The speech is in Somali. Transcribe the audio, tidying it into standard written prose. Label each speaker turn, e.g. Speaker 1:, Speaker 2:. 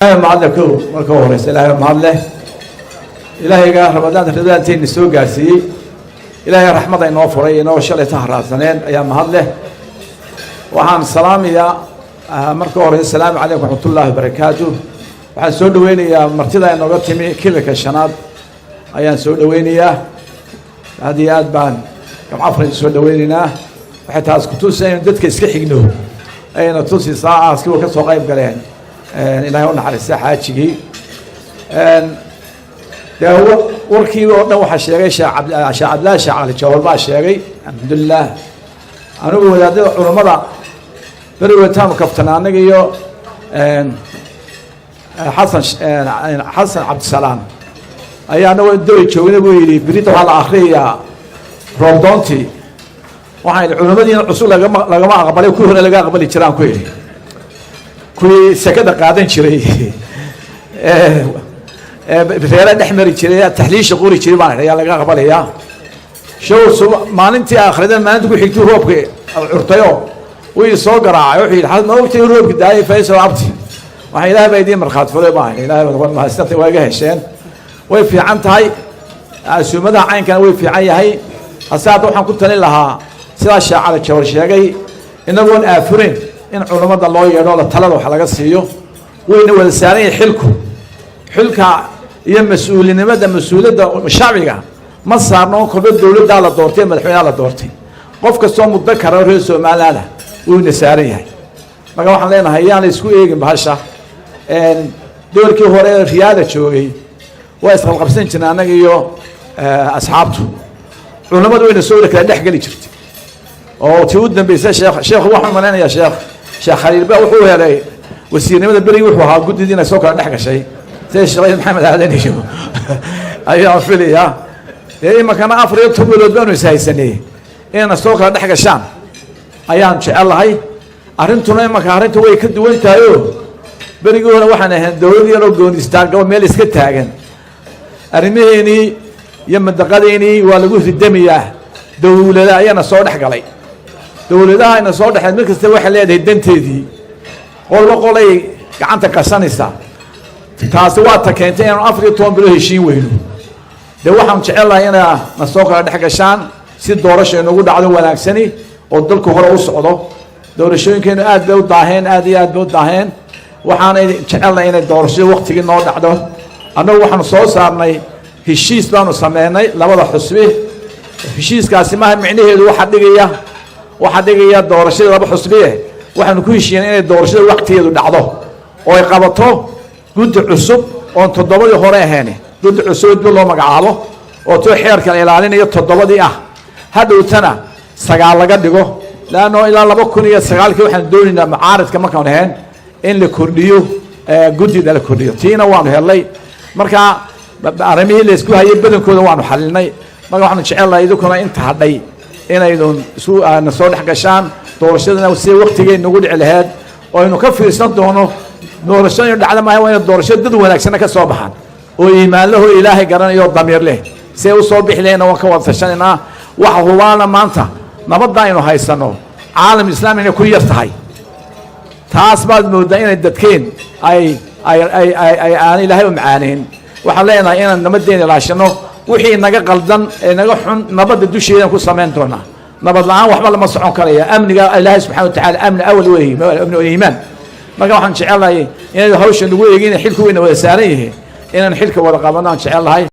Speaker 1: Mahadle kow marka u horeysa Ilaahay mahadleh, Ilaahayga Ramadaanta ramadaanteena soo gaarsiiyey, Ilaahay raxmada inoo furay, inoo shalay ta haraadsaneen ayaa mahadleh. Waxaan salaamayaa marka horeysa, asalaamu calaykum waraxmat ullaahi wabarakaatu. Waxaan soo dhaweynayaa martida inooga timi Kililka Shanaad ayaan soo dhaweynayaa. Aad iyo aad baan gamcafran soo dhaweyneynaa. Waxay taas kutusay inu dadka iska xigno ayna tusaysaa. Aaskii wa ka soo qayb galeen, Ilaahay u naxariista xaajigii. Dee warkii oo dhan waxaa sheegay Sheekh ab Sheekh Cabdillahi Sheekh Cali Jawal baa sheegay, alxamdulilah. Anigu wadaadada culammada beri wataanu kaftana, anaga iyo Xasan Cabdisalaam ayaa anagoo daway joogna buu yidhi, "Berita waxaa la akriyayaa roobdoontii." Waxaan idhi, "Culamadiina cusub lagama aqbalay, kuwii hore laga aqbali jiraan," ku yidhi, "kuwii sekada qaadan jiray, reere dhex mari jiray, taxliisha qori jiray baan ayaa laga aqbalayaa." Show sub maalintii akhridan, maalinta ku xigtuu roobka curtayo wuu soo garaacay. Wuxuu yidhi, "Ma ogtay roobki daayay, Faysal abti?" Waxaan, "Ilahay baa idiin markhaati furay," baan. "Ilahay baa mahadsantay, waa iga hesheen." Way fiican tahay casuumadaha caynkana, way fiican yahay. Hase hadda waxaan ku talin lahaa sidaa Sheekh Cali Jawar sheegay, inagoon aafurin in culammada loo yeedho, la talada wax laga siiyo. Wayna wada saaran yahay xilku, xilka iyo mas-uulinimada, mas-uuliyadda shacbiga ma saarno kolba dowladdaa la doortay, madaxweynaha la doortay. Qof kastoo muddo kara reer Somaliland wuuna saaran yahay. Marka waxaan leenahay, yaan la isku eegin bahasha. Doorkii hore ee Riyaada joogay waa isqabqabsan jirnay annaga iyo asxaabtu, culammadu wayna soo kala dhex geli jirtay. Oo tii u dambeysay sheekhu waxaan malaynayaa Sheekh Khaliil ba wuxuu helay wasiirnimada berigi, wuxuu ahaa guddidiina soo kala dhex gashay, sida Sheekh Maxamed Aadan iyo ayaan filayaa. Dee iminkana 14 bilood baanu is haysanay, inayna soo kala dhex gashaan ayaan jecel lahay. Arrintuna imanka arrintu way ka duwan tahay oo berigii hore waxaan ahayn dowlad yaroo goonistaag oo meel iska taagan. Arrimaheenii iyo mandaqadeenii waa lagu ridamayaa, dowlada ayaana soo dhex galay. Dowladaha ayna soo dhexeen, mid kasta waxay leedahay danteedii, qolba qolay gacanta qasanaysaa. Taasi waa ta keentay inaanu 14 bilood heshiin weyno. Dee waxaan jecel lahay inaa na soo kala dhex gashaan si doorasha inagu dhacdo wanaagsani oo dalku hore u socdo. Doorashooyinkeenu aad bay u daaheen, aad iyo aad bay u daaheen. Waxaanay jecelnahay inay doorashada waktigii noo dhacdo. Annagu waxaanu soo saarnay heshiis baanu sameynay labada xusbi. Heshiiskaasi maaha micnaheedu waxaa dhigaya doorashada laba xusbiye. Waxaanu ku heshiinay inay doorashada waktigeedu dhacdo oo ay qabato guddi cusub oon toddobadii hore ahayn, guddi cusub dib loo magacaabo oo too xeerka la ilaalinayo toddobadii ah, hadhowtana sagaal laga dhigo, leanno ilaa 2009-kii waxaan doonaynaa mucaaridka markaan ahayn in la kordhiyo guddida la kordhiyo. Tiina waanu helnay. Marka arrimihii la isku hayay badankooda waanu xalinay. Marka waxaanu jecelnahay idinkuna inta hadhay inaydun isku na soo dhex gashaan, doorashadana sida waktigay nagu dhici laheyd oo aynu ka fiirsan doono. Doorasho inu dhacda maaha, waa ina doorasho dad wanaagsana ka soo baxaan oo iimaanlaho, Ilaahay garanayo, damiir leh. Si ay usoo bixi lahayna waan ka wada tashanaynaa. Waxa hubaana maanta nabadda aynu haysano caalam islaam inay ku yar tahay. Taas baad mooddaa inay dadkeen ay aan Ilaahay u macaaneyn. Waxaan leenahay inaan nabaddeena ilaashano. Wixii naga qaldan ee naga xun nabadda dusheedan ku samayn doonaa. Nabad la-aan waxba lama socon karaya. Amniga Ilaahay subxana watacala amni awal wey, amni iimaan. Marka waxaan jecelnahay inay hawsha nagu eegin, xilku weyna wada saaran yihiin, inaan xilka wada qabano aan jecel lahay.